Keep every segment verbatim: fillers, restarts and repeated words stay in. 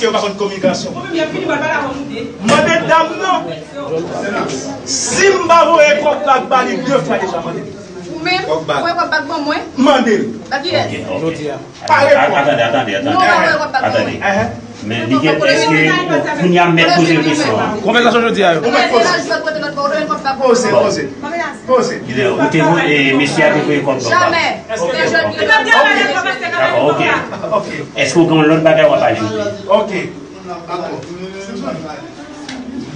Yo pa konn kominikasyon. Mande dam nan. Si m pa voye kòb la ba li de fwa deja, mande. Ou menm, voye kòb la ban mwen. Mande. Ba kiyès? Jodi a. Pa reponn. Atande, atande, atande. Nou pa voye kòb la ban mwen. Men li gen, èske kounye a m mèt poze kesyon an? Konvèsasyon jodi a yo. Ou mèt poze. Poze, poze. Poze. Ou te voye, mesye a te voye kòb la. Jamè. Dakò, ok. Èske w gen yon lòt bagay w ap ajoute? Ok.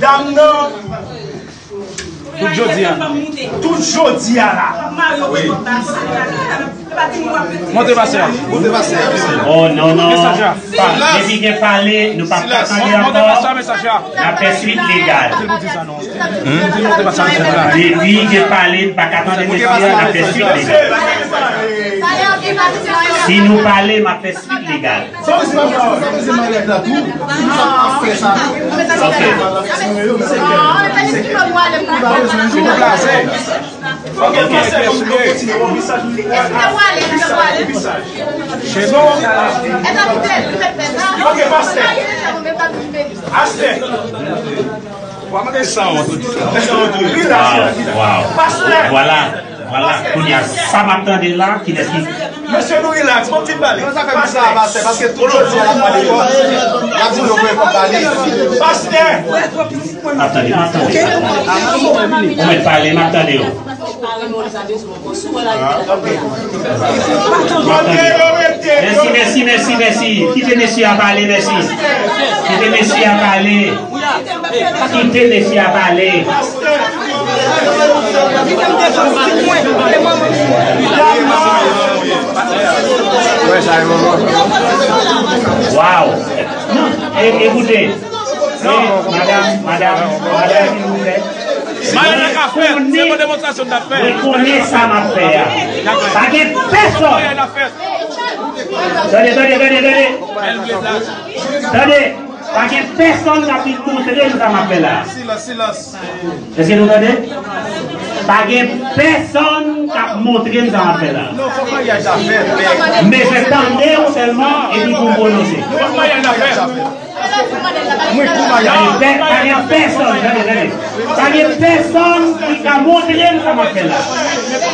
Dam nan. Tout jodi a. Tout jodi a la. Monte pastè a. Monte pastè a. Oh non, non. Depi gen pale, nou p ap ka tande ankò. N ap fè swit legal. Depi gen pale, n pa ka tande mesye a, n ap fè swit legal. Si nou pale, m ap fè swit legal. Ok. Ok, ok. Ok, pastè. Pastè. Wa mande san wont. Relax. Wow, wow. Pastè. Vwala, vwala. Kounye a, sa m ap tande la, kilès ki... Mesye, nou relax. Bon, fin pale. Pastè. Paske tout jodi a, la pale kò. Y ap di yo voye kòb ba li. Pastè. M ap tande, m ap tande. Ou mèt pale, m ap tande yo. Mèsi, mèsi, mèsi, mèsi. Kite mesye a pale, mèsi. Kite mesye a pale. Kite mesye a pale. Wow. E, ekoute. Madanm, madanm, madanm, silvouplè. Madanm nan ka fè, se yon demonstrasyon n ap fè. Mwen konnen sa m ap fè a. Pa gen pèsonn. Tande, tande, tande, tande. Tande, pa gen pèsonn k ap vin montre m sa m ap fè la. Silans, silans. Èske nou tande? Pa gen pèsonn k ap montre m sa m ap fè la. Non, fòk maryaj la fèt. M bezwen tande w sèlman epi pou m pwononse. Non, fòk maryaj la fèt. Mwen pou maryaj. Pa gen pè-, pa gen pèsonn, tande, tande. Pa gen pèsonn ki ka montre m sa m ap fè la.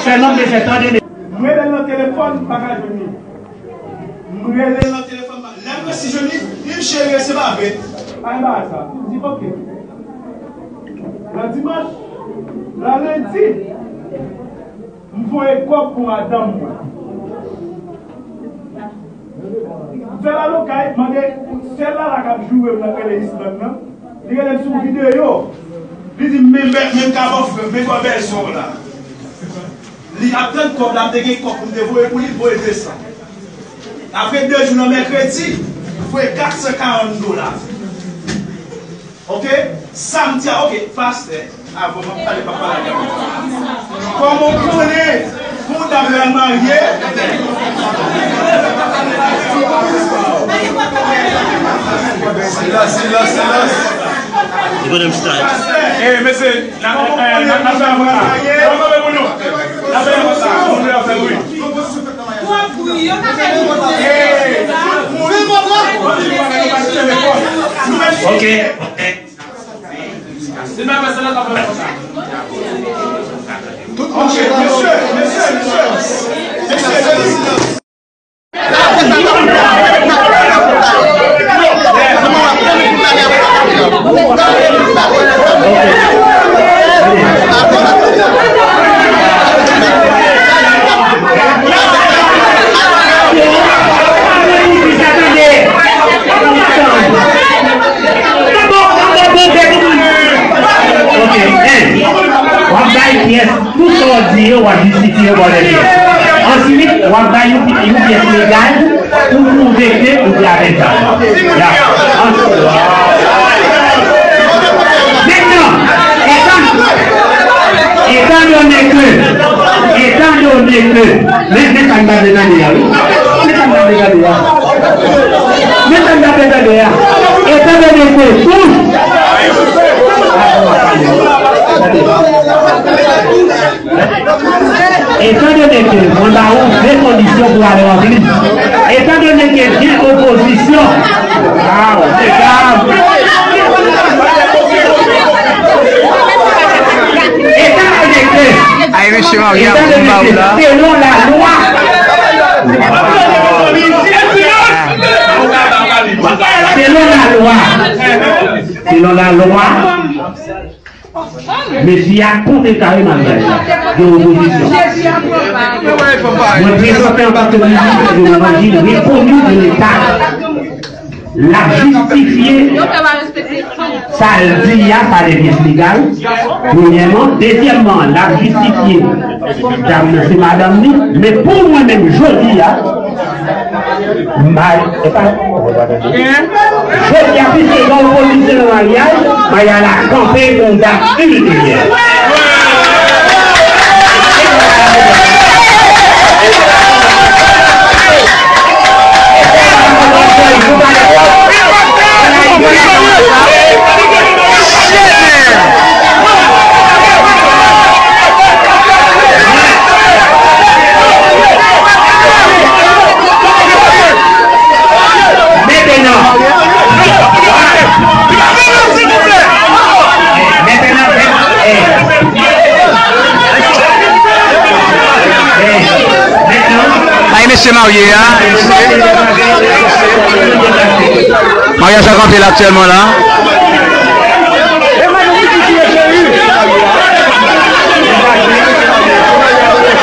Sèlman m bezwen tande. M rele l nan telefòn, m pa ka jwenn li. M rele l nan telefòn, lè m resi jwenn li, li di m, cheri, se pa vre. Pa gen bagay sa. M di, ok. Nan dimanch, nan lendi, m voye kòb pou madanm mwen. M fè l al okay, mande sè Lala k ap joure m nan, k rele Island nan. Li rele m sou videyo. Li di m, men, men, men kabòf, men kòbèy sa w la. Li ap tann kòb la, m te gen kòb pou m te voye pou li, m voye de san. Apre de jou nan mèkredi, m voye kat san karant dola. Ok? Samdi a, ok, pastè, avan m ap pale, m ap pale avè w. Kòman w konnen pou w ta pral marye? Silans, silans, silans. Li konnen m style. Pastè, eh, mesye, n ap, eh, n ap, n ap fè yon konsa. N ap fè yon konsa. Moun yo ap fè wi. Ok, ok. Ok, mesye, mesye, mesye. Mesye, mesye. Ok, en, w ap bay pyès, tout sa w di yo, w ap jistifye yo bò de pyès. Answit, w ap bay yon, yon pyès legal pou pwouve ke ou te avèk zam. Ya. Mentnan, etan, etan done ke, etan done ke, men, men sa m ta vle tande a, wi. Men sa m ta vle tande a. Men sa m ta vle tande a. Etan done ke tout, etan done ke mwen ba ou de kondisyon pou ale an legliz, etan done ke gen opozisyon, ah, ok. Mesye, selon lalwa, selon lalwa, selon lalwa, mesye a kontre kare maryaj la. Gen opozisyon. Mwen prezante antanke minis de levanjil rekoni de Leta. L ap jistifye sa l di a, sa de pyès legal, premyèman. Dezyèmman, l ap jistifye dam nan se madanm li. Men pou mwen menm, jodi a, m pa, e pa, jodi a, piske gen opozisyon nan maryaj, maryaj la kanpe pou yon dat ilteryè. Mentenan, mentenan, Bay mesye marye a, mesye. Maryaj la kanpe la aktyèlman la.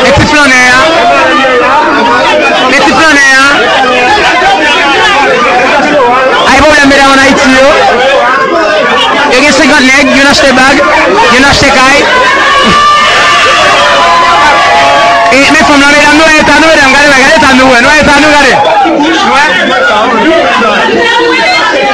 E ti flannè a. E ti flannè a. Ay pwoblèm medam ann Ayiti yo. Yo gen senkant nèg, youn achte bag, youn achte kay. E men fanm lan, medam, nou wè eta nou, medam, gade, gade eta nou, wè, nou wè eta nou, gade. Nou wè?